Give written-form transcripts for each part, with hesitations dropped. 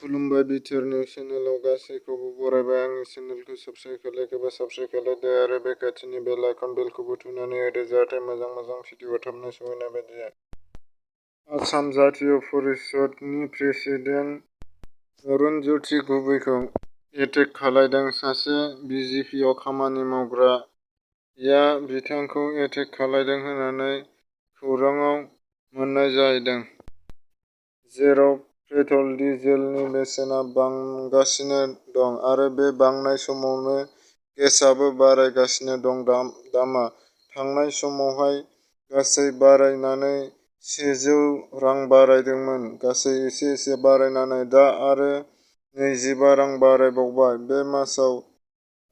खुलुमबाय BTR news चेनेलाव गासैखौबो बरायबाय। आंनि चेनेलखौ साबस्क्राइब खालामोबा साबस्क्राइब खालामदो आरो बे खाथिनि बेल आइकन बेलखौबो थुनानै होदो जाहाथे मोजां भिडिअ थाबनो सौहैनाय बायदि। आसाम जातीय परिषदनि प्रेसिडेन्ट अरुण ज्यति गगৈखौ एटेक खालामदों। सासे बिजेपिआव खामानि मावग्राया बिथांखौ एटेक खालामदों होननानै खौराङाव मोन्नाय जादों। जेराव पेट्रल डिजेलनि बेसेना बांगासिनो दं आरो बे बांनाय समावनो गेसआबो बारायगासिनो दं। दामआ थांनाय समावहाय गासै बारायनानै 100 रां बारायदोंमोन। गासै एसे बारायनानै दा आरो 25 रां बारायबावबाय। बे मासाव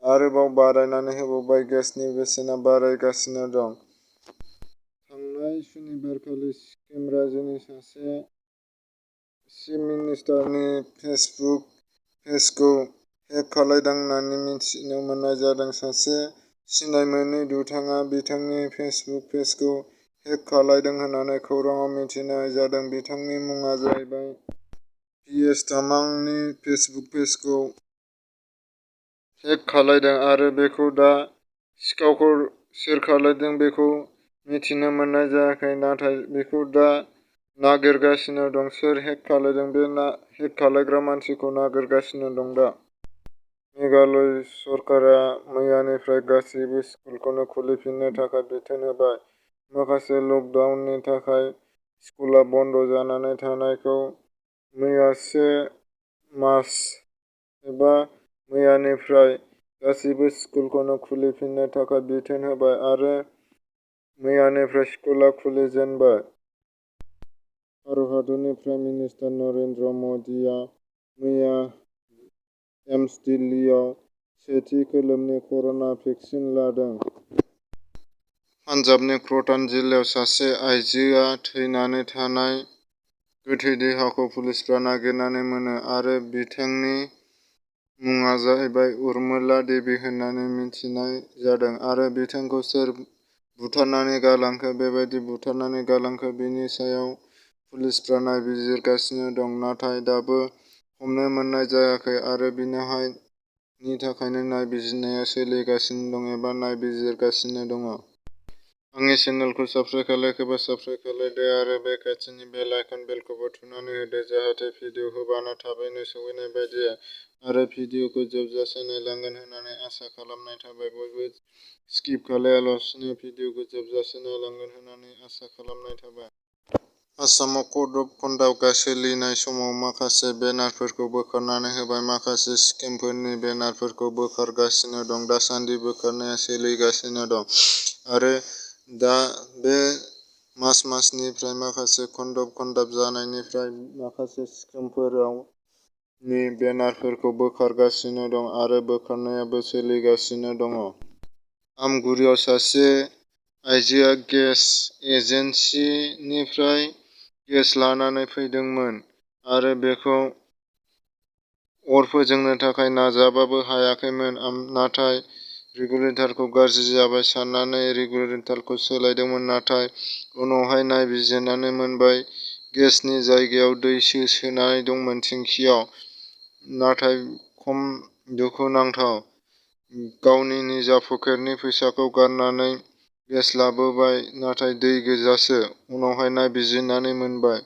आरोबाव बारायनानै होबावबाय। गेसनि बेसेना बारायगासिनो दं। थांनाय सनिबारखालि सिक्किम रायजोनि सासे चिफ मिनिस्टारनि फेसबुक पेजखौ हेक खालामदों होननानै मिथिनो मोननाय जादों। सासे सिनायमोनै दुथाङा बिथांनि फेसबुक पेजखौ हेक खालामदों होननानै खौराङाव मिथिनाय जादों। बिथांनि मुङा जाहैबाय पिएस तामांनि फेसबुक पेजखौ हेक खालामदों आरो बेखौ दा सिखावखौ सोर खालामदों बेखौ मिथिनो मोननाय जायाखै। नाथाय बेखौ दा नागिरगासिनो दं। सोर हेक खालामदों बे हेक खालामग्रा मानसिखौ नागिरगासिनो दं दा। मेघालय सरकारा मैयानिफ्राय गासैबो स्कुलखौनो खुलिफिननो थाखाय बिथोन होबाय। माखासे लकडाउननि थाखाय स्कुलआ बन्द जानानै थानायखौ मैया 1 मार्च एबा मैयानिफ्राय गासैबो स्कुलखौनो खुलिफिननो थाखाय बिथोन होबाय आरो मैयानिफ्राय स्कुलआ खुलिजेनबाय। भारत हादरनि प्राइम मिनिस्टार नरेन्द्र मदिआ मैया एम्स दिल्लीआव सेथि खोलोबनि कर'ना भेक्सिन लादों। पान्जाबनि क्र'टान जिल्लायाव सासे आइजोआ थैनानै थानाय गोथै देहाखौ पुलिसफोरा नागिरनानै मोनो आरो बिथांनि मुङा जाहैबाय उर्मिला देवी होननानै मिथिनाय जादों आरो बिथांखौ सोर बुथारनानै गालांखो, बेबायदि बुथारनानै गालांखो बेनि सायाव पुलिसफोरा नायबिजिरगासिनो दं। नाथाय दाबो हमनो मोननाय जायाखै आरो बिनि थाखायनो नायबिजिरनाया सोलिगासिनो दं एबा नायबिजिरगासिनो दङ। आंनि चेनेलखौ साबस्क्राइब खालामाखैबा साबस्क्राइब खालामदो आरो बे खाथिनि बेल आइकन बेलखौबो थुनानै होदो जाहाथे भिडिअ होबानो थाबैनो सौहैनाय बायदि आरो भिडिअखौ जोबजासे नायलांगोन होननानै आसा खालामनाय थाबाय। बयबो स्किप खालामालासिनो भिडिअखौ जोबजासे नायलांगोन होननानै आसा खालामनाय थाबाय। आसामाव कड अफ कन्डाक्टआ सोलिनाय समाव माखासे बेनारफोरखौ बोखारनानै होबाय। माखासे स्किमफोरनि बेनारफोरखौ बोखारगासिनो दं। दासान्दि बोखारनाया सोलिगासिनो दं आरो दा बे मासनिफ्राय माखासे कड अफ कन्डाक्ट जानायनिफ्राय माखासे स्किमफोरनि बेनारफोरखौ बोखारगासिनो दं आरो बोखारनायाबो सोलिगासिनो दङ। आमगुरियाव सासे आइजोआ गेस एजेन्सिनिफ्राय गेस लानानै फैदोंमोन आरो बेखौ अर फोजोंनो थाखाय नाजाबाबो हायाखैमोन। नाथाय रेगुलेटरखौ गाज्रि जाबाय साननानै रेगुलेटरखौ सोलायदोंमोन। नाथाय उनावहाय नायबिजिरनानै मोनबाय गेसनि जायगायाव दैसो सोनाय दंमोन टेंकियाव। नाथाय खम दुखुनांथाव, गावनि निजा पकेटनि फैसाखौ गारनानै गेस लाबोबाय नाथाय दै गोजासो। उनावहाय नायबिजिरनानै मोनबाय